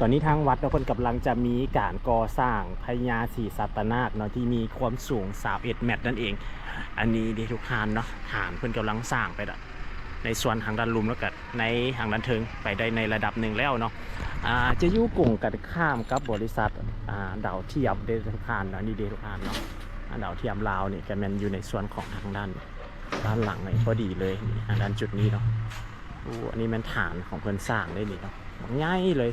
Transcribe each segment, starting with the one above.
ຕອນນີ້ທາງວັດເນາະ ເພິ່ນກຳລັງຈະມີການກໍ່ສ້າງພະຍາສີສັດຕະນາກເນາະ ທີ່ມີຄວາມສູງຊາວເອັດແມັດນັ້ນເອງ. ອັນນີ້ເດ້ທຸກທ່ານເນາະ ຖານເພິ່ນກຳລັງສ້າງໄປລະ ໃນສ່ວນທາງດ້ານລຸ່ມ ແລ້ວກະໃນທາງດ້ານເທິງໄປໄດ້ໃນລະດັບໜຶ່ງແລ້ວເນາະ. ອ່າ ຈະຢູ່ກົງກັນຂ້າມກັບບໍລິສັດ ອ່າ ດາວທຽມເດ້ທຸກທ່ານເນາະ. ນີ້ເດ້ທຸກທ່ານເນາະ ອ່າ ດາວທຽມລາວນີ້ກະແມ່ນຢູ່ໃນສ່ວນຂອງທາງດ້ານ ດ້ານຫຼັງນີ້ພໍດີເລີຍ ນີ້ ທາງດ້ານຈຸດນີ້ເນາະ. ໂອ້ ອັນນີ້ແມ່ນຖານຂອງເພິ່ນສ້າງເດ້ນີ້ເນາະ ບັກໃຫຍ່ເລີຍ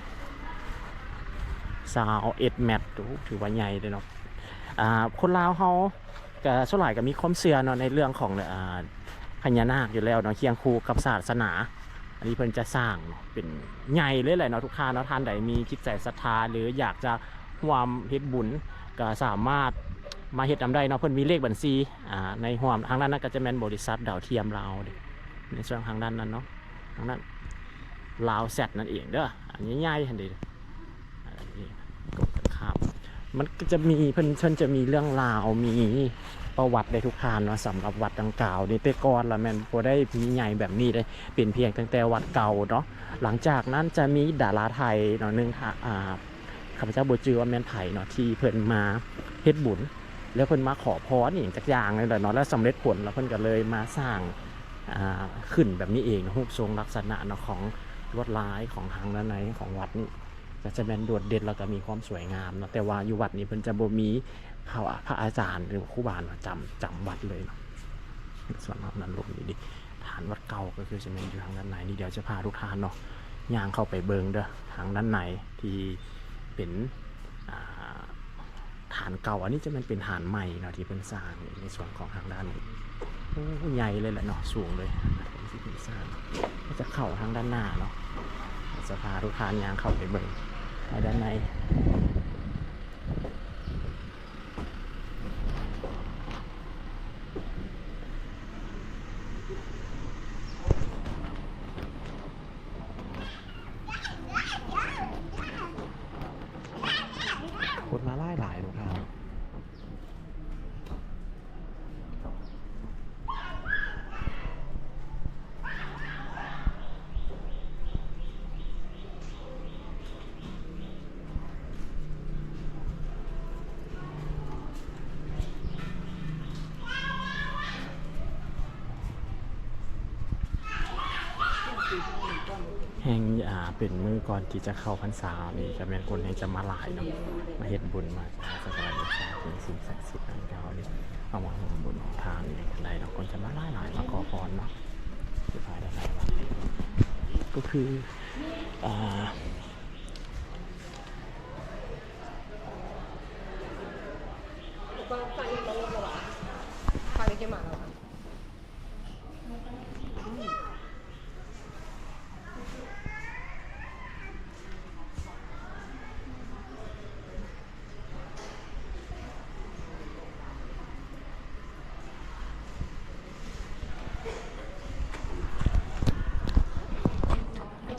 ຊາວເອັດແມັດ. ໂອ້ ຖືວ່າໃຫຍ່ເດ້ເນາະ. ອ່າ ຄົນລາວເຮົາກະສ່ວນຫຼາຍກະມີຄວາມເຊື່ອເນາະ ໃນເລື່ອງຂອງ ອ່າ ພະຍານາກຢູ່ແລ້ວເນາະ ຄຽງຄູ່ກັບສາສະໜາ. ອັນນີ້ເພິ່ນຈະສ້າງເປັນໃຫຍ່ເລີຍແຫຼະເນາະ ທຸກທ່ານເນາະ. ທ່ານໃດມີຈິດໃຈສັດທາ ຫຼື ຢາກຈະຮ່ວມເຮັດບຸນ ກະສາມາດມາເຮັດນຳໄດ້ເນາະ. ເພິ່ນມີເລກບັນຊີ ອ່າ ໃນຮ່ວມ ທາງດ້ານນັ້ນກະຈະແມ່ນບໍລິສັດດາວທຽມລາວເດ້ ໃນສ່ວນທາງດ້ານນັ້ນເນາະ ທາງດ້ານລາວແຊັດນັ້ນເອງເດີ ອັນໃຫຍ່ໆຫັ້ນເດ. ອັນນີ້ກົງກັນຂ້າມ ມັນກະຈະມີ ເພິ່ນ ເພິ່ນຈະມີເລື່ອງລາວ ມີປະຫວັດໃນທຸກທ່ານເນາະ. ສຳລັບວັດດັ່ງກ່າວນີ້ ແຕ່ກ່ອນລະແມ່ນບໍ່ໄດ້ມີໃຫຍ່ແບບນີ້ເດ້ ເປັນພຽງຕັ້ງແຕ່ວັດເກົ່າເນາະ. ຫຼັງຈາກນັ້ນຈະມີດາລາໄທເນາະ ໜຶ່ງ ອ່າ ຂ້າພະເຈົ້າບໍ່ຈື່ວ່າແມ່ນໃຜເນາະ ທີ່ເພິ່ນມາເຮັດບຸນ ແລ້ວເພິ່ນມາຂໍພອນອີ່ຫຍັງຈັກຢ່າງນີ້ແຫຼະເນາະ ແລ້ວສຳເລັດຜົນ ແລ້ວເພິ່ນກະເລີຍມາສ້າງ ອ່າ ຂຶ້ນແບບນີ້ເອງເນາະ. ຮູບຊົງລັກສະນະເນາະ ຂອງລວດລາຍຂອງທາງດ້ານໃນຂອງວັດນີ້ ກະຈະແມ່ນໂດດເດັ່ນ ແລ້ວກະມີຄວາມສວຍງາມເນາະ. ແຕ່ວ່າຢູ່ວັດນີ້ເພິ່ນຈະບໍ່ມີພະ ພະອາຈານ ຫຼື ຄູບາເນາະ ຈຳ ຈຳວັດເລີຍເນາະ. ສ່ວນຮອບນັ້ນລົມດີໆ ຖານວັດເກົ່າກະຄືຈະແມ່ນຢູ່ທາງດ້ານໃນນີ້. ດຽວຈະພາທຸກທ່ານເນາະ ຍ່າງເຂົ້າໄປເບິ່ງເດີ ທາງດ້ານໃນທີ່ເປັນ ອ່າ ຖານເກົ່າ. ອັນນີ້ຈະແມ່ນເປັນຖານໃໝ່ເນາະ ທີ່ເພິ່ນສ້າງໃນສ່ວນຂອງທາງດ້ານນີ້. ໂອ້ ໃຫຍ່ເລີຍແຫຼະເນາະ ສູງເລີຍ ທີ່ເພິ່ນສ້າງ. ກະຈະເຂົ້າທາງດ້ານໜ້າເນາະ ຈະພາທຸກທ່ານຍ່າງເຂົ້າໄປເບິ່ງໃນດ້ານໃນ. ຄົນມາຫຼາຍໆເນາະ. ແຮ່ງ ອ່າ ເປັນມື້ກ່ອນທີ່ຈະເຂົ້າພັນສານີ້ ກະແມ່ນຄົນແຮ່ງຈະມາຫຼາຍເນາະ ມາເຮັດບຸນ ມາສັກກາລະບູຊາເຖິງສິ່ງສັກສິດ ອັນເກົ່ານີ້ ເຂົ້າມາຮ່ວມບຸນຮ່ວມທານນີ້ໄດ້ເນາະ. ຄົນຈະມາຫຼາຍໆ ມາຂໍພອນເນາະ ຢູ່ພາຍໃນວັດນີ້ ກະຄື ອ່າ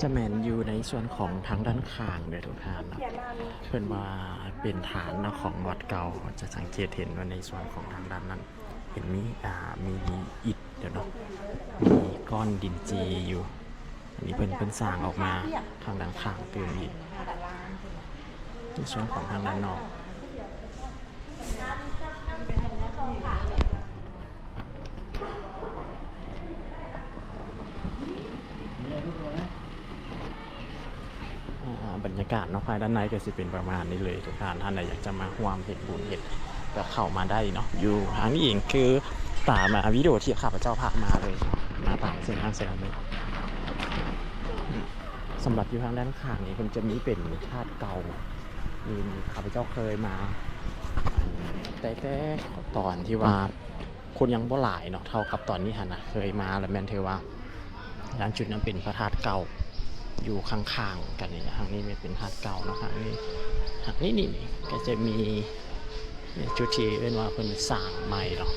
ຈະແມ່ນຢູ່ໃນສ່ວນຂອງທາງດ້ານຂ້າງເດີທຸກທ່ານເນາະ. ເພິ່ນວ່າເປັນຖານເນາະ ຂອງວັດເກົ່າ ຈະສັງເກດເຫັນວ່າໃນສ່ວນຂອງທາງດ້ານນັ້ນ ເຫັນມີ ອ່າ ມີອິດເນາະ ມີກ້ອນດິນຈີ່ຢູ່. ອັນນີ້ເພິ່ນ ເພິ່ນສ້າງອອກມາທາງດ້ານຂ້າງຕື່ມອີກ ໃນສ່ວນຂອງທາງດ້ານນອກ. ອ່າ ບັນຍາກາດເນາະ ພາຍດ້ານໃນກະຊິເປັນປະມານນີ້ເລີຍ. ທຸກທ່ານ ທ່ານໃດຢາກຈະມາຮ່ວມເຮັດບຸນເຮັດ ກະເຂົ້າມາໄດ້ເນາະ ຢູ່ທາງນີ້ເອງ ຄືຕາມ ອ່າ ວິດີໂອທີ່ຂ້າພະເຈົ້າພາກມາເລີຍ ມາຕາມເສັ້ນທາງເສັ້ນນັ້ນເລີຍ. ສຳລັບຢູ່ທາງດ້ານຂ້າງນີ້ ເພິ່ນຈະມີເປັນທາດເກົ່າ ມີ ຂ້າພະເຈົ້າເຄີຍມາ ແຕ່ ແຕ່ຕອນທີ່ວ່າ ຄົນຍັງບໍ່ຫຼາຍເນາະ ເທົ່າກັບຕອນນີ້ຫັ້ນນະ ເຄີຍມາລະແມ່ນຖືວ່າ ດ້ານຈຸດນັ້ນເປັນພະທາດເກົ່າ ຢູ່ຂ້າງໆກັນນີ້. ທາງນີ້ແມ່ນເປັນທາດເກົ່າເນາະ ທາງນີ້ ທາງນີ້ນີ້ ນີ້ກະຈະມີຈຸດທີ່ເອີ້ນວ່າເພິ່ນສ້າງໃໝ່ເນາະ.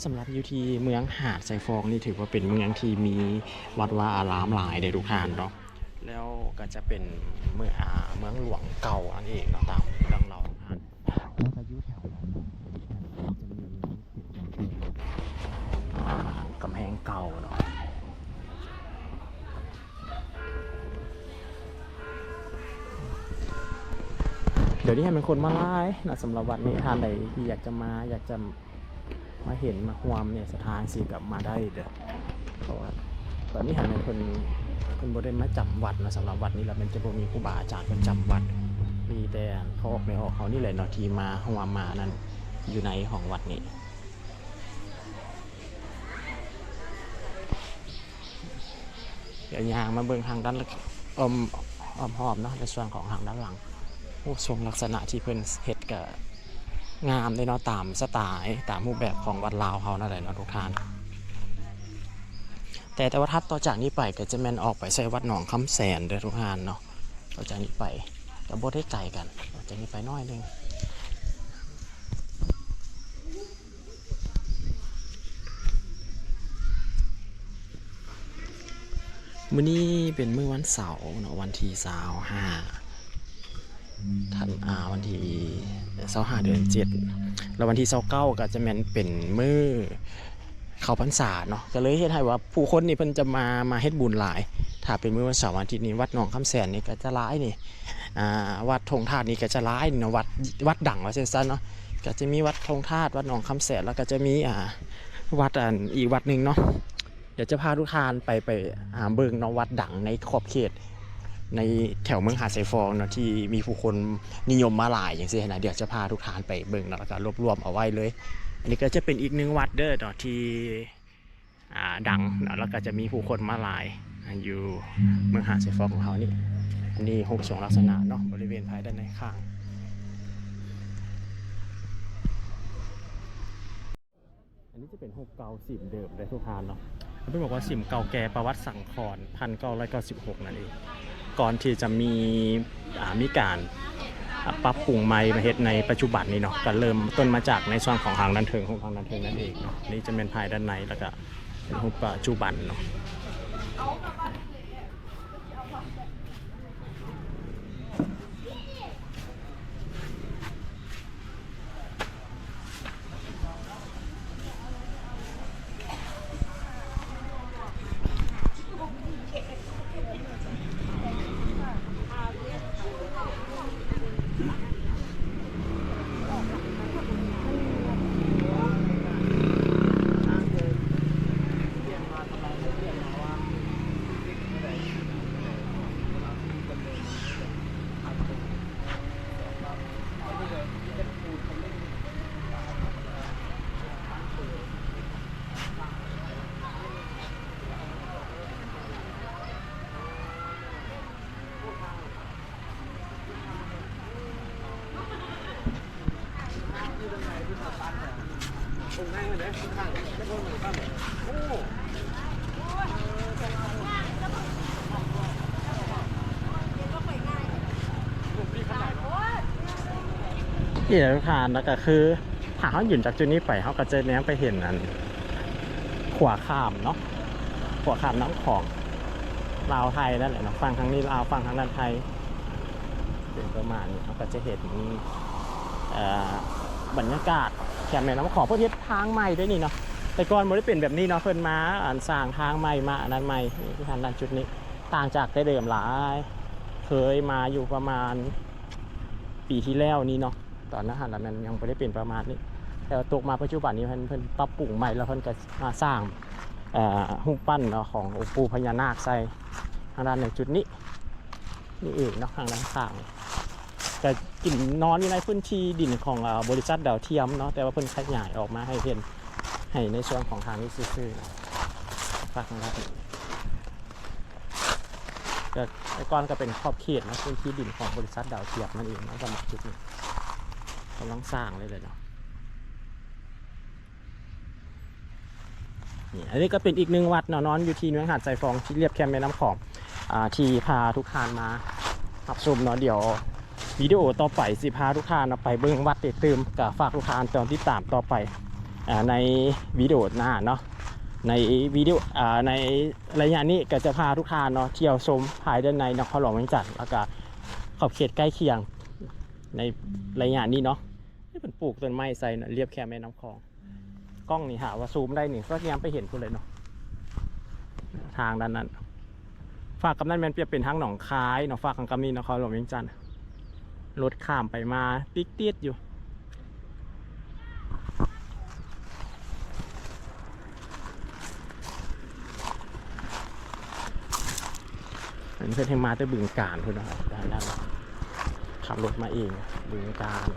ສຳລັບຢູ່ທີ່ເມືອງຫາດຊາຍຟອງນີ້ ຖືວ່າເປັນເມືອງທີ່ມີວັດວາອາລາມຫຼາຍເດ້ທຸກທ່ານເນາະ ແລ້ວກະຈະເປັນເມືອງ ອ່າ ເມືອງຫຼວງເກົ່ານັ້ນເອງເນາະ ຕາມເລື່ອງເລົ່າຂອງທ່ານ. ແລ້ວກໍຢູ່ແຖວນັ້ນເນາະ ມັນຈະມີເປັນກຳແພງເກົ່າເນາະ. ດຽວນີ້ແມ່ນຄົນມາຫຼາຍເນາະ ສຳລັບວັດນີ້ ທ່ານໃດທີ່ຢາກຈະມາ ຢາກຈະມາເຫັນມາຮ່ວມໃນສັດທາຈັ່ງຊີ້ກໍມາໄດ້ເດີ້ ເພາະວ່າຕອນນີ້ຫັ້ນແມ່ນເພິ່ນ ເພິ່ນບໍ່ໄດ້ມາຈຳວັດເນາະ. ສຳລັບວັດນີ້ລະແມ່ນຈະບໍ່ມີຄູບາອາຈານເພິ່ນຈຳວັດ ມີແຕ່ພໍ່ອອກແມ່ອອກເຮົານີ້ແຫຼະເນາະ ທີ່ມາຮ່ວມມານັ້ນຢູ່ໃນຫ້ອງວັດນີ້. ດຽວຍ່າງມາເບິ່ງທາງດ້ານອ້ອມ ອ້ອມຮອບເນາະ ໃນສ່ວນຂອງທາງດ້ານຫຼັງ. ໂອ້ ຊົງລັກສະນະທີ່ເພິ່ນເຮັດກະງາມເດ້ເນາະ ຕາມສະໄຕລ໌ ຕາມຮູບແບບຂອງວັດລາວເຮົານັ້ນແຫຼະເນາະທຸກທ່ານ. ແຕ່ ແຕ່ວ່າຖັດຕໍ່ຈາກນີ້ໄປກໍຈະແມ່ນອອກໄປໃສ່ວັດໜອງຄຳແສນເດີ້ທຸກທ່ານເນາະ. ຕໍ່ຈາກນີ້ໄປກໍບໍ່ໄດ້ໄກກັນ ອອກຈາກນີ້ໄປໜ້ອຍໜຶ່ງ. ມື້ນີ້ເປັນມື້ວັນເສົາເນາະ ວັນທີຊາວຫ້າ ທັນ ອາ ວັນທີຊາວຫ້າ ເດືອນເຈັດ ແລ້ວວັນທີຊາວເກົ້າກໍຈະແມ່ນເປັນມື້ເຂົ້າພັນສາເນາະ ກໍເລີຍເຮັດໃຫ້ວ່າຜູ້ຄົນນີ້ເພິ່ນຈະມາ ມາເຮັດບຸນຫຼາຍ. ຖ້າເປັນມື້ວັນເສົາວັນອາທິດນີ້ ວັດໜອງຄຳແສນນີ້ກໍຈະຫຼາຍນີ້ ອ່າ ວັດທົ່ງທາດນີ້ກໍຈະຫຼາຍເນາະ ວັດ ວັດດັງວ່າຊັ້ນເນາະ ກໍຈະມີວັດທົ່ງທາດ ວັດໜອງຄຳແສນ ແລ້ວກໍຈະມີ ອ່າ ວັດ ອັນ ອີກວັດໜຶ່ງເນາະ. ດຽວຈະພາທຸກທ່ານໄປ ໄປຫາເບິ່ງເນາະ ວັດດັງໃນຂອບເຂດ ໃນແຖວເມືອງຫາດຊາຍຟອງເນາະ ທີ່ມີຜູ້ຄົນນິຍົມມາຫຼາຍຈັ່ງຊີ້ນະ. ດຽວຈະພາທຸກທ່ານໄປເບິ່ງເນາະ ແລ້ວກໍລວບລວມເອົາໄວ້ເລີຍ. ອັນນີ້ກໍຈະເປັນອີກໜຶ່ງວັດເດີ້ເນາະ ທີ່ ອ່າ ດັງເນາະ ແລ້ວກໍຈະມີຜູ້ຄົນມາຫຼາຍ ອ່າ ຢູ່ເມືອງຫາດຊາຍຟອງຂອງເຮົານີ້. ອັນນີ້ຮູບຊົງລັກສະນະເນາະ ບໍລິເວນພາຍດ້ານໃນຂ້າງ. ອັນນີ້ຈະເປັນຮູບເກົ່າສິມເດີມເດ້ທຸກທ່ານເນາະ. ເພິ່ນບອກວ່າສິມເກົ່າແກ່ປະຫວັດສັງຂອນ ພັນເກົ້າຮ້ອຍເກົ້າສິບຫົກ ນັ້ນເອງ ກ່ອນທີ່ຈະມີ ອ່າ ມີການ ອ່າ ປັບປຸງໃໝ່ມາເຮັດໃນປັດຈຸບັນນີ້ເນາະ ກໍເລີ່ມຕົ້ນມາຈາກໃນຊ່ວງຂອງທາງດ້ານເທິງ ຂອງທາງດ້ານເທິງນັ້ນເອງເນາະ. ນີ້ຈະແມ່ນພາຍດ້ານໃນ ແລ້ວກໍເປັນຮູບປັດຈຸບັນເນາະ. ນີ້ແຫຼະທຸກທ່ານ ແລ້ວກໍຄື ຖ້າເຮົາຢືນຈາກຈຸດນີ້ໄປ ເຮົາກໍຈະແນມໄປເຫັນອັນ ຂົວຂ້າມເນາະ ຂົວຂ້າມນ້ຳຂອງລາວໄທນັ້ນແຫຼະເນາະ. ຝັ່ງທາງນີ້ລາວ ຝັ່ງທາງນັ້ນໄທ ເປັນປະມານນີ້. ເຮົາກໍຈະເຫັນ ເອີ ບັນຍາກາດແຄມແມ່ນ້ຳຂອງ. ເພິ່ນເຮັດທາງໃໝ່ດ້ວຍນີ້ເນາະ ແຕ່ກ່ອນບໍ່ໄດ້ເປັນແບບນີ້ເນາະ. ເພິ່ນມາ ອັນ ສ້າງທາງໃໝ່ ມາອັນນັ້ນໃໝ່ ນີ້ ທ່ານ ນັ້ນ ຈຸດນີ້ຕ່າງຈາກແຕ່ເດີມຫຼາຍ. ເຄີຍມາຢູ່ປະມານປີທີ່ແລ້ວນີ້ເນາະ ຕອນນັ້ນຫັ້ນລະແມ່ນຍັງບໍ່ໄດ້ເປັນປະມານນີ້ ແຕ່ວ່າຕົກມາປັດຈຸບັນນີ້ເພິ່ນ ເພິ່ນປັບປຸງໃໝ່ ແລ້ວເພິ່ນກໍມາສ້າງ ເອີ ຮູບປັ້ນເນາະ ຂອງອົງປູພະຍານາກໃສ່ທາງດ້ານໃນຈຸດນີ້ ນີ້ເອງເນາະ ທາງດ້ານຂ້າງ ກໍກິນນອນຢູ່ໃນພື້ນທີ່ດິນຂອງ ເອີ ບໍລິສັດດາວທຽມເນາະ ແຕ່ວ່າເພິ່ນຂະຫຍາຍອອກມາໃຫ້ເຫັນ ໃຫ້ໃນສ່ວນຂອງທາງນີ້ຊື່ໆເນາະ ພາກທາງດ້ານນີ້. ກໍ ແຕ່ກ່ອນກໍເປັນຂອບເຂດເນາະ ເປັນທີ່ດິນຂອງບໍລິສັດດາວທຽມນັ້ນເອງເນາະ. ສຳລັບຈຸດນີ້ກຳລັງສ້າງເລີຍເນາະ. ນີ້ ອັນນີ້ກໍເປັນອີກໜຶ່ງວັດເນາະ ນອນຢູ່ທີ່ເມືອງຫາດຊາຍຟອງ ທີ່ລຽບແຄມແມ່ນ້ຳຂອງ ອ່າ ທີ່ພາທຸກທ່ານມາຮັບຊົມເນາະ. ດຽວວິດີໂອຕໍ່ໄປຊິພາທຸກທ່ານເນາະ ໄປເບິ່ງວັດອີກຕື່ມ ກໍຝາກທຸກທ່ານຕິດຕາມຕໍ່ໄປ ອ່າ ໃນວິດີໂອໜ້າເນາະ. ໃນວິດີໂອ ອ່າ ໃນໄລຍະນີ້ກໍຈະພາທຸກທ່ານເນາະ ທ່ຽວຊົມພາຍດ້ານໃນນະຄອນຫຼວງວຽງຈັນ ແລ້ວກໍຂອບເຂດໃກ້ຄຽງໃນໄລຍະນີ້ເນາະ. ນີ້ເພິ່ນປູກຕົ້ນໄມ້ໃສ່ນະ ລຽບແຄມແມ່ນ້ຳຂອງ. ກ້ອງນີ້ຫາວ່າຊູມໄດ້ນີ້ ກໍແຍມໄປເຫັນພຸ້ນເລີຍເນາະ ທາງດ້ານນັ້ນ. ຟາກກັບນັ້ນແມ່ນຈະເປັນທາງໜອງຄາຍເນາະ ຟາກທາງກາມິນ ນະຄອນຫຼວງວຽງຈັນ. ລົດຂ້າມໄປມາຕິດໆຢູ່. ອັນນີ້ເພິ່ນໃຫ້ມາແຕ່ບຶງການພຸ້ນເນາະ ທາງດ້ານ ຂັບລົດມາເອງ ບຶງການ.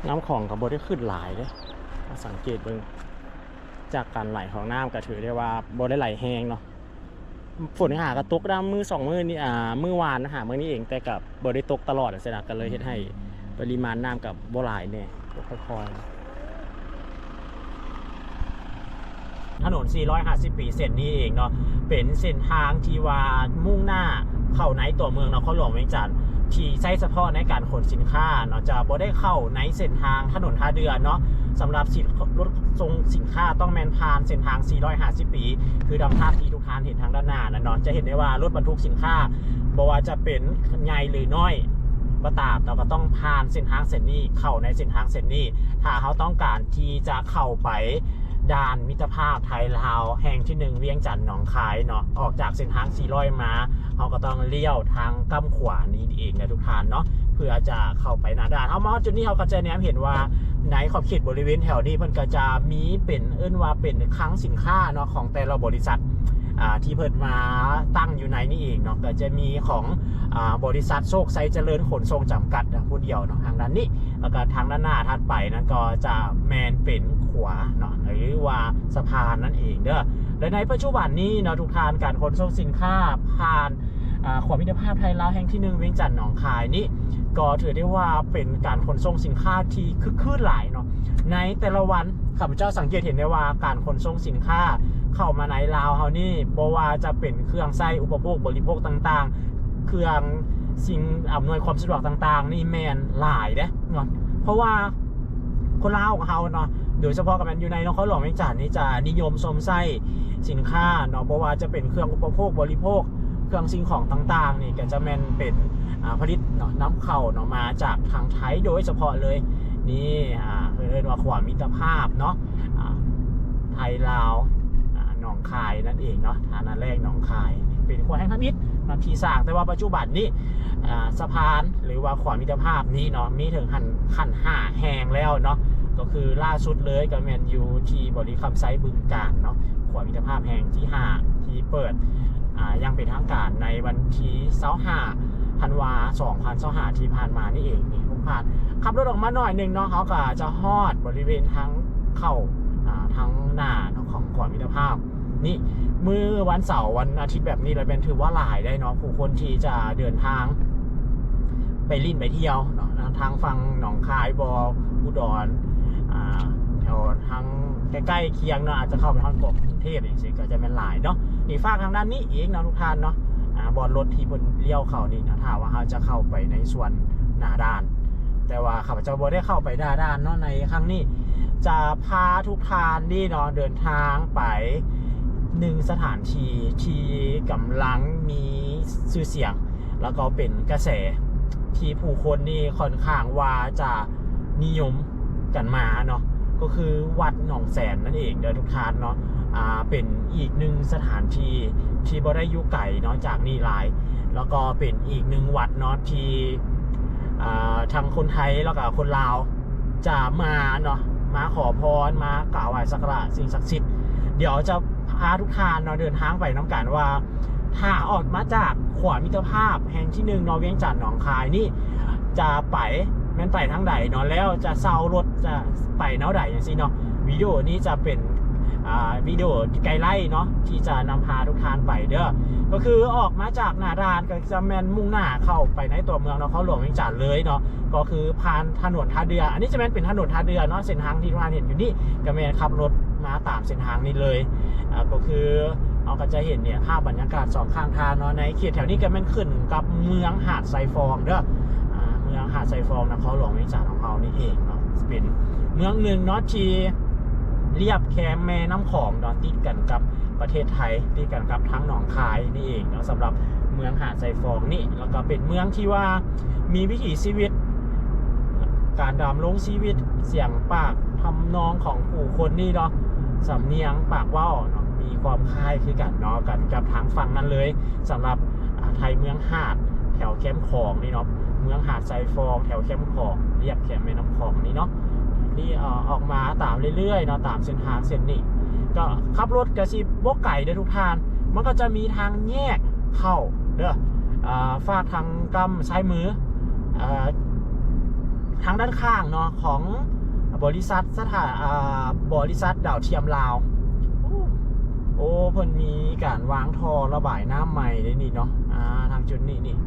ນ້ຳຂອງກໍບໍ່ໄດ້ຂຶ້ນຫຼາຍເດ້ ຖ້າສັງເກດເບິ່ງ ຈາກການໄຫຼຂອງນ້ຳກໍຖືໄດ້ວ່າບໍ່ໄດ້ໄຫຼແຮງເນາະ. ຝົນຫາກໍຕົກໄດ້ມື້ສອງມື້ນີ້ ອ່າ ມື້ວານຫາມື້ນີ້ເອງ ແຕ່ກໍບໍ່ໄດ້ຕົກຕະຫຼອດຈັ່ງຊີ້ນະ ກໍເລີຍເຮັດໃຫ້ປະລິມານນ້ຳກໍບໍ່ຫຼາຍແດ່ ຕົກຄ່ອຍໆ. ຖະໜົນສີ່ຮ້ອຍຫ້າສິບປີເສັ້ນນີ້ເອງເນາະ ເປັນເສັ້ນທາງທີ່ວ່າມຸ່ງໜ້າເຂົ້າໃນຕົວເມືອງນະຄອນຫຼວງວຽງຈັນ ທີ່ໃຊ້ສະເພາະໃນການຂົນສິນຄ້າເນາະ ຈະບໍ່ໄດ້ເຂົ້າໃນເສັ້ນທາງຖະໜົນທ່າເດື່ອເນາະ. ສຳລັບສິນ ລົດສົ່ງສິນຄ້າຕ້ອງແມ່ນຜ່ານເສັ້ນທາງສີ່ຮ້ອຍຫ້າສິບປີ ຄືດັ່ງພາບທີ່ທຸກທ່ານເຫັນທາງດ້ານໜ້ານັ້ນເນາະ ຈະເຫັນໄດ້ວ່າລົດບັນທຸກສິນຄ້າ ບໍ່ວ່າຈະເປັນໃຫຍ່ຫຼືນ້ອຍກໍຕາມເນາະ ກໍຕ້ອງຜ່ານເສັ້ນທາງເສັ້ນນີ້ ເຂົ້າໃນເສັ້ນທາງເສັ້ນນີ້ ຖ້າເຮົາຕ້ອງການທີ່ຈະເຂົ້າໄປດ່ານມິດຕະພາບໄທລາວແຫ່ງທີໜຶ່ງ ວຽງຈັນ ໜອງຄາຍເນາະ ອອກຈາກເສັ້ນທາງສີ່ຮ້ອຍມາ ເຮົາກໍຕ້ອງລ້ຽວທາງກ້ຳຂວານີ້ເອງນະທຸກທ່ານເນາະ ເພື່ອຈະເຂົ້າໄປໜ້າດ່ານ. ເຮົາມາຮອດຈຸດນີ້ ເຮົາກໍຈະແນມເຫັນວ່າໃນຂອບເຂດບໍລິເວນແຖວນີ້ ເພິ່ນກໍຈະມີເປັນ ເອີ້ນວ່າເປັນຄັງສິນຄ້າເນາະ ຂອງແຕ່ລະບໍລິສັດ ອ່າ ທີ່ເພິ່ນມາຕັ້ງຢູ່ໃນນີ້ເອງເນາະ ກໍຈະມີຂອງ ອ່າ ບໍລິສັດໂຊກໄຊຈະເລີນຂົນສົ່ງຈຳກັດຜູ້ດຽວເນາະ ທາງດ້ານນີ້ ແລ້ວກໍທາງດ້ານໜ້າຖັດໄປນັ້ນກໍຈະແມ່ນເປັນຂົວເນາະ ຫຼືວ່າສະພານນັ້ນເອງເດີ. ແລະໃນປັດຈຸບັນນີ້ເນາະທຸກທ່ານ ການຂົນສົ່ງສິນຄ້າຜ່ານ ອ່າ ຂົວມິດຕະພາບໄທລາວແຫ່ງທີໜຶ່ງ ວຽງຈັນ ໜອງຄາຍນີ້ ກໍຖືໄດ້ວ່າເປັນການຂົນສົ່ງສິນຄ້າທີ່ຄຶກຄື້ນຫຼາຍເນາະ ໃນແຕ່ລະວັນ. ຂ້າພະເຈົ້າສັງເກດເຫັນໄດ້ວ່າ ການຂົນສົ່ງສິນຄ້າເຂົ້າມາໃນລາວເຮົານີ້ ບໍ່ວ່າຈະເປັນເຄື່ອງໃຊ້ອຸປະໂພກບໍລິໂພກຕ່າງໆ ເຄື່ອງສິ່ງອຳນວຍຄວາມສະດວກຕ່າງໆ ນີ້ແມ່ນຫຼາຍເດ້ເນາະ ເພາະວ່າຄົນລາວຂອງເຮົາເນາະ ໂດຍສະເພາະກໍແມ່ນຢູ່ໃນນະຄອນຫຼວງວຽງຈັນນີ້ ຈະນິຍົມຊົມໃຊ້ສິນຄ້າເນາະ ບໍ່ວ່າຈະເປັນເຄື່ອງອຸປະໂພກບໍລິໂພກ ເຄື່ອງສິ່ງຂອງຕ່າງໆນີ້ ກໍຈະແມ່ນເປັນ ອ່າ ຜະລິດເນາະ ນຳເຂົ້າເນາະ ມາຈາກທາງໄທໂດຍສະເພາະເລີຍ. ນີ້ ອ່າ ເພິ່ນເອີ້ນວ່າຂົວມິດຕະພາບເນາະ ອ່າ ໄທລາວ ອ່າ ໜອງຄາຍນັ້ນເອງເນາະ ທ່ານ້ຳແລງໜອງຄາຍ ເປັນຂົວແຫ່ງທຳອິດເນາະທີ່ສ້າງ ແຕ່ວ່າປັດຈຸບັນນີ້ ອ່າ ສະພານ ຫຼືວ່າຂົວມິດຕະພາບນີ້ເນາະ ມີເຖິງຂັ້ນ ຂັ້ນຫ້າແຫ່ງແລ້ວເນາະ ກໍຄືລ່າສຸດເລີຍກໍແມ່ນຢູ່ທີ່ບໍລິຄຳໄຊ ບຶງການເນາະ ຂົວມິດຕະພາບແຫ່ງທີຫ້າ ທີ່ເປີດ ອ່າ ຢ່າງເປັນທາງການໃນວັນທີຊາວຫ້າ ທັນວາ ສອງພັນຊາວຫ້າ ທີ່ຜ່ານມານີ້ເອງ. ນີ້ ທຸກທ່ານ ຂັບລົດອອກມາໜ້ອຍໜຶ່ງເນາະ ເຮົາກໍຈະຮອດບໍລິເວນທາງເຂົ້າ ອ່າ ທາງໜ້າເນາະ ຂອງຂົວມິດຕະພາບນີ້. ມື້ວັນເສົາ ວັນອາທິດແບບນີ້ລະແມ່ນຖືວ່າຫຼາຍໄດ໋ເນາະ ຜູ້ຄົນທີ່ຈະເດີນທາງໄປຫຼິ້ນໄປທ່ຽວເນາະ ທາງຝັ່ງໜອງຄາຍບໍ ອຸດອນ ອ່າ ແຖວທາງໃກ້ໆຄຽງເນາະ ອາດຈະເຂົ້າໄປຮອດກອງກຸງເທບຈັ່ງຊີ້ ກໍຈະແມ່ນຫຼາຍເນາະ. ນີ້ ຟາກທາງດ້ານນີ້ເອງເນາະທຸກທ່ານເນາະ ອ່າ ບ່ອນລົດທີ່ເພິ່ນລ້ຽວເຂົ້ານີ້ເນາະ ຖ້າວ່າເຮົາຈະເຂົ້າໄປໃນສວນໜ້າດ່ານ ແຕ່ວ່າຂ້າພະເຈົ້າບໍ່ໄດ້ເຂົ້າໄປໜ້າດ່ານເນາະ ໃນຄັ້ງນີ້ຈະພາທຸກທ່ານນີ້ເນາະ ເດີນທາງໄປໜຶ່ງສະຖານທີ່ທີ່ກຳລັງມີຊື່ສຽງ ແລ້ວກໍເປັນກະແສທີ່ຜູ້ຄົນນີ້ຂ້ອນຂ້າງວ່າຈະນິຍົມກັນມາເນາະ ກໍຄືວັດໜອງແສນນັ້ນເອງເດີທຸກທ່ານເນາະ. ອ່າ ເປັນອີກໜຶ່ງສະຖານທີ່ທີ່ບໍ່ໄດ້ຢູ່ໄກເນາະຈາກນີ້ຫຼາຍ ແລ້ວກໍເປັນອີກໜຶ່ງວັດເນາະທີ່ ອ່າ ທັງຄົນໄທ ແລ້ວກໍຄົນລາວຈະມາເນາະ ມາຂໍພອນ ມາກາບໄຫວ້ສັກກາລະສິ່ງສັກສິດ. ດຽວຈະພາທຸກທ່ານເນາະ ເດີນທາງໄປນຳກັນວ່າ ຖ້າອອກມາຈາກຂົວມິດຕະພາບແຫ່ງທີໜຶ່ງເນາະ ວຽງຈັນ ໜອງຄາຍນີ້ ຈະໄປ ແມ່ນໄປທາງໃດເນາະ ແລ້ວຈະເຊົ່າລົດ ຈະໄປແນວໃດຈັ່ງຊີ້ເນາະ. ວິດີໂອນີ້ຈະເປັນ ອ່າ ວິດີໂອໄກໄລເນາະ ທີ່ຈະນຳພາທຸກທ່ານໄປເດີ ກໍຄືອອກມາຈາກໜ້າດ່ານ ກໍຈະແມ່ນມຸ່ງໜ້າເຂົ້າໄປໃນຕົວເມືອງນະຄອນຫຼວງວຽງຈັນເລີຍເນາະ ກໍຄືຜ່ານຖະໜົນທ່າເດື່ອ. ອັນນີ້ຈະແມ່ນເປັນຖະໜົນທ່າເດື່ອເນາະ ເສັ້ນທາງທີ່ທ່ານເຫັນຢູ່ນີ້ ກໍແມ່ນຂັບລົດມາຕາມເສັ້ນທາງນີ້ເລີຍ. ອ່າ ກໍຄືເຮົາກໍຈະເຫັນເນຍ ພາບບັນຍາກາດສອງຂ້າງທາງເນາະ ໃນເຂດແຖວນີ້ກໍແມ່ນຂຶ້ນກັບເມືອງຫາດຊາຍຟອງເດີ ອ່າ ເມືອງ ຫາດຊາຍຟອງ ນະຄອນຫຼວງວຽງຈັນຂອງເຮົານີ້ເອງເນາະ ເປັນເມືອງໜຶ່ງເນາະທີ່ລຽບແຄມແມ່ນ້ຳຂອງເນາະ ຕິດກັນກັບປະເທດໄທ ຕິດກັນກັບທາງໜອງຄາຍນີ້ເອງເນາະ ສຳລັບເມືອງຫາດຊາຍຟອງນີ້ ແລ້ວກໍເປັນເມືອງທີ່ວ່າມີວິຖີຊີວິດ ການດຳລົງຊີວິດ ສຽງປາກທຳນອງຂອງຜູ້ຄົນນີ້ເນາະ ສຳນຽງປາກເວົ້າເນາະ ມີຄວາມຄ້າຍຄືກັນເນາະ ກັນກັບທາງຝັ່ງນັ້ນເລີຍ ສຳລັບ ອ່າ ໄທເມືອງຫາດ ແຖວແຄມຂອງນີ້ເນາະ ເມືອງຫາດຊາຍຟອງ ແຖວແຄມຂອງ ລຽບແຄມແມ່ນ້ຳຂອງນີ້ເນາະ ທີ່ ເອີ ອອກມາຕາມເລື້ອຍໆເນາະ ຕາມເສັ້ນທາງເສັ້ນນີ້ ກໍຂັບລົດກໍຊິບໍ່ໄກເດີ້ທຸກທ່ານ ມັນກໍຈະມີທາງແຍກເຂົ້າເດີ້ ອ່າ ຟາກທາງກ້ຳຊ້າຍມື ເອີ ທາງດ້ານຂ້າງເນາະ ຂອງບໍລິສັດສະຖາ ອ່າ ບໍລິສັດດາວທຽມລາວ ໂອ້ ໂອ້ ເພິ່ນມີການວາງທໍ່ລະບາຍນ້ຳໃໝ່ເດ້ນີ້ເນາະ ອ່າ ທາງຈຸດນີ້ນີ້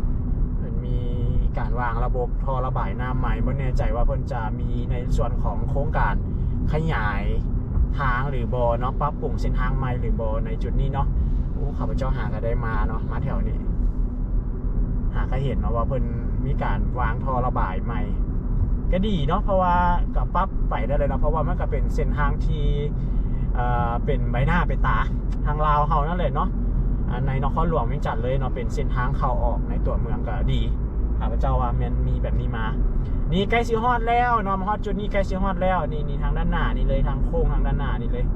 ເພິ່ນມີການວາງລະບົບທໍ່ລະບາຍນ້ຳໃໝ່ ບໍ່ແນ່ໃຈວ່າເພິ່ນຈະມີໃນສ່ວນຂອງໂຄງການຂະຫຍາຍທາງຫຼືບໍ່ເນາະ ປັບປຸງເສັ້ນທາງໃໝ່ຫຼືບໍ່ໃນຈຸດນີ້ເນາະ ໂອ້ ຂ້າພະເຈົ້າຫາກໍໄດ້ມາເນາະ ມາແຖວນີ້ ຫາກໍເຫັນເນາະວ່າເພິ່ນມີການວາງທໍ່ລະບາຍໃໝ່ ກໍດີເນາະ ເພາະວ່າກໍປັບໄປໄດ້ເລີຍເນາະ ເພາະວ່າມັນກໍເປັນເສັ້ນທາງທີ່ ເອີ ເປັນໃບໜ້າເປັນຕາທາງລາວເຮົານັ້ນແຫຼະເນາະ ອ່າ ໃນນະຄອນຫຼວງວຽງຈັນເລີຍເນາະ ເປັນເສັ້ນທາງເຂົ້າອອກໃນຕົວເມືອງກໍດີ ຂ້າພະເຈົ້າວ່າແມ່ນມີແບບນີ້ມາ ນີ້ໃກ້ຊິຮອດແລ້ວເນາະ ມາຮອດຈຸດນີ້ໃກ້ຊິຮອດແລ້ວ ນີ້ ນີ້ທາງດ້ານໜ້ານີ້ເລີຍ ທາງໂຄ້ງທາງດ້ານໜ້ານີ້ເລີຍ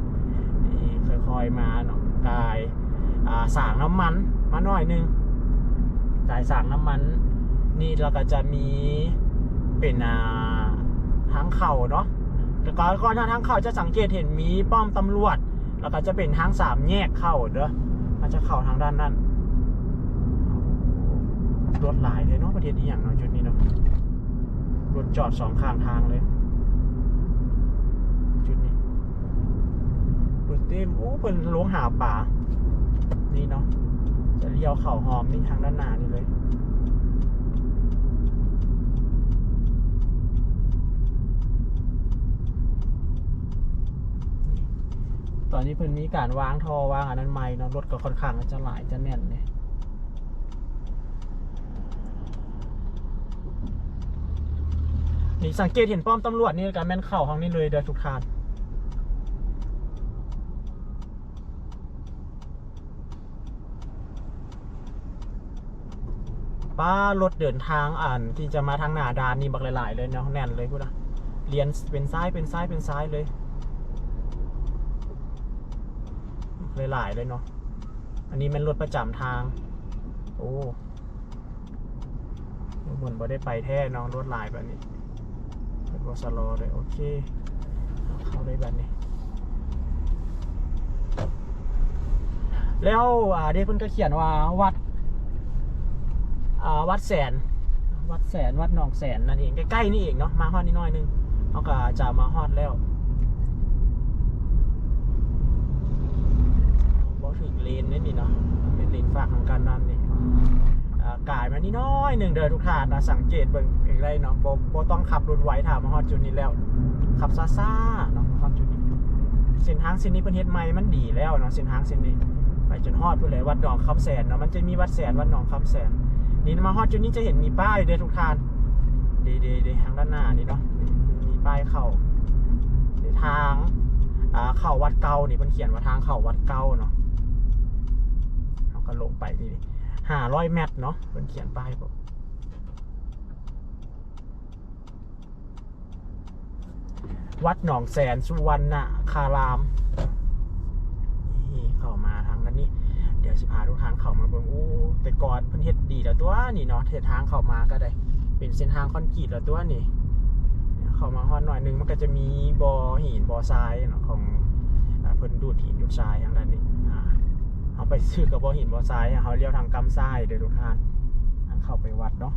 ນີ້ຄ່ອຍໆມາເນາະ ກາຍ ອ່າ ສາງນ້ຳມັນມາໜ້ອຍໜຶ່ງ ສາຍສາງນ້ຳມັນນີ້ ແລ້ວກໍຈະມີເປັນ ອ່າ ທາງເຂົ້າເນາະ ແລ້ວກໍກ່ອນທາງເຂົ້າຈະສັງເກດເຫັນມີປ້ອມຕຳຫຼວດ ແລ້ວກໍຈະເປັນທາງສາມແຍກເຂົ້າເດີ້ ມັນຈະເຂົ້າທາງດ້ານນັ້ນ ລົດຫຼາຍເດ້ເນາະ ປະເທດອີ່ຫຍັງເນາະ ຈຸດນີ້ເນາະ ລົດຈອດສອງຂ້າງທາງເລີຍ ຈຸດນີ້ ລົດເຕັມ ໂອ້ ເພິ່ນລົງຫາປາ ນີ້ເນາະ ຈະລ້ຽວເຂົ້າຮ່ອມນີ້ທາງດ້ານໜ້ານີ້ເລີຍ ຕອນນີ້ເພິ່ນມີການວາງທໍ່ວາງອັນນັ້ນໃໝ່ເນາະ ລົດກໍຄ່ອນຂ້າງຈະຫຼາຍຈະແໜ້ນເດ້ ນີ້ສັງເກດເຫັນປ້ອມຕຳຫຼວດນີ້ກໍແມ່ນເຂົ້າທາງນີ້ເລີຍເດີ້ທຸກທ່ານ ປ້າ ລົດເດີນທາງອັນທີ່ຈະມາທາງໜ້າດ່ານນີ້ບັກຫຼາຍໆເລີຍເນາະ ແໜ້ນເລີຍພຸ້ນນະ ລຽນເປັນສາຍ ເປັນສາຍ ເປັນສາຍເລີຍ ຫຼາຍໆເລີຍເນາະ ອັນນີ້ແມ່ນລົດປະຈຳທາງ ໂອ້ ເໝືອນບໍ່ໄດ້ໄປແທ້ເນາະ ລົດຫຼາຍບາດນີ້ ເພິ່ນບໍ່ຊະລໍເລີຍ ໂອເຄ ເຂົ້າໄດ້ບາດນີ້ ແລ້ວ ອ່າ ເດ້ ເພິ່ນກໍຂຽນວ່າວັດ ອ່າ ວັດແສນ ວັດແສນ ວັດໜອງແສນນັ້ນເອງ ໃກ້ໆນີ້ເອງເນາະ ມາຮອດນິດໜ້ອຍໜຶ່ງ ເຮົາກໍຈະມາຮອດແລ້ວ ບໍ່ຖືກເລນເດ້ນີ້ເນາະ ເປັນເລນຟາກທາງດ້ານນັ້ນນີ້ ອ່າ ກາຍມານິດໜ້ອຍໜຶ່ງເດີທຸກທ່ານເນາະ ສັງເກດເບິ່ງເອງໄດ້ເນາະ ບໍ່ ບໍ່ຕ້ອງຂັບລົດໄວ ຖ້າມາຮອດຈຸດນີ້ແລ້ວ ຂັບຊ້າໆເນາະ ມາຮອດຈຸດນີ້ ເສັ້ນທາງເສັ້ນນີ້ເພິ່ນເຮັດໃໝ່ ມັນດີແລ້ວເນາະ ເສັ້ນທາງເສັ້ນນີ້ ໄປຈົນຮອດພຸ້ນແຫຼະ ວັດໜອງຄຳແສນເນາະ ມັນຈະມີວັດແສນ ວັດໜອງຄຳແສນ ນີ້ມາຮອດຈຸດນີ້ຈະເຫັນມີປ້າຍເດີທຸກທ່ານ ເດໆໆ ທາງດ້ານໜ້ານີ້ເນາະ ມີປ້າຍເຂົ້າ ທາງ ອ່າ ເຂົ້າວັດເກົ່ານີ້ ເພິ່ນຂຽນວ່າທາງເຂົ້າວັດເກົ່າເນາະ ເຮົາກໍລົງໄປນີ້ ຫ້າຮ້ອຍແມັດເນາະ ເພິ່ນຂຽນປ້າຍບອກ ວັດໜອງແສນສຸວັນນະຄາລາມ ນີ້ເຂົ້າມາທາງດ້ານນີ້ ດຽວຊິພາທຸກທ່ານເຂົ້າມາເບິ່ງ ໂອ້ ແຕ່ກ່ອນເພິ່ນເຮັດດີແລ້ວຕົວະນີ້ເນາະ ເຮັດທາງເຂົ້າມາກໍໄດ້ ເປັນເສັ້ນທາງຄອນກຣີດແລ້ວຕົວະນີ້ ເຂົ້າມາຮອດໜ້ອຍໜຶ່ງ ມັນກໍຈະມີບໍ່ຫີນບໍ່ຊາຍເນາະ ຂອງ ອ່າ ເພິ່ນດູດຫີນດູດຊາຍທາງດ້ານນີ້ ອ່າ ເຮົາໄປຊື່ກັບບໍ່ຫີນບໍ່ຊາຍ ເຮົາລ້ຽວທາງກ້ຳຊ້າຍເດີທຸກທ່ານ ທາງເຂົ້າໄປວັດເນາະ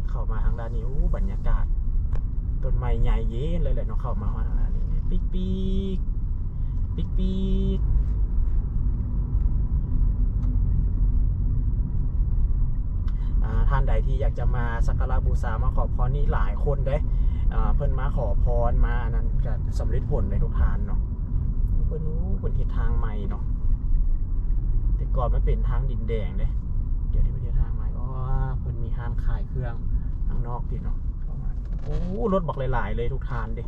ເຂົ້າມາທາງດ້ານນີ້ ໂອ້ ບັນຍາກາດ ຕົ້ນໄມ້ໃຫຍ່ເຢັນເລີຍແຫຼະເນາະ ເຂົ້າມາຮອດທາງດ້ານນີ້ ປີກໆ ປີກໆ ອ່າ ທ່ານໃດທີ່ຢາກຈະມາສັກກາລະບູຊາ ມາຂໍພອນນີ້ຫຼາຍຄົນເດ້ ອ່າ ເພິ່ນມາຂໍພອນ ມາອັນນັ້ນກະສຳເລັດຜົນໃນທຸກທ່ານເນາະ ເພິ່ນ ໂອ້ ເພິ່ນເຮັດທາງໃໝ່ເນາະ ແຕ່ ກ່ອນມັນເປັນທາງດິນແດງເດ້. ດຽວນີ້ໄປທ່ຽວທາງໃໝ່. ອໍ ເພິ່ນມີຮ້ານຂາຍເຄື່ອງທາງນອກພີ່ນ້ອງ. ໂອ້ ລົດບັກຫຼາຍໆເລີຍທຸກທ່ານເດ້.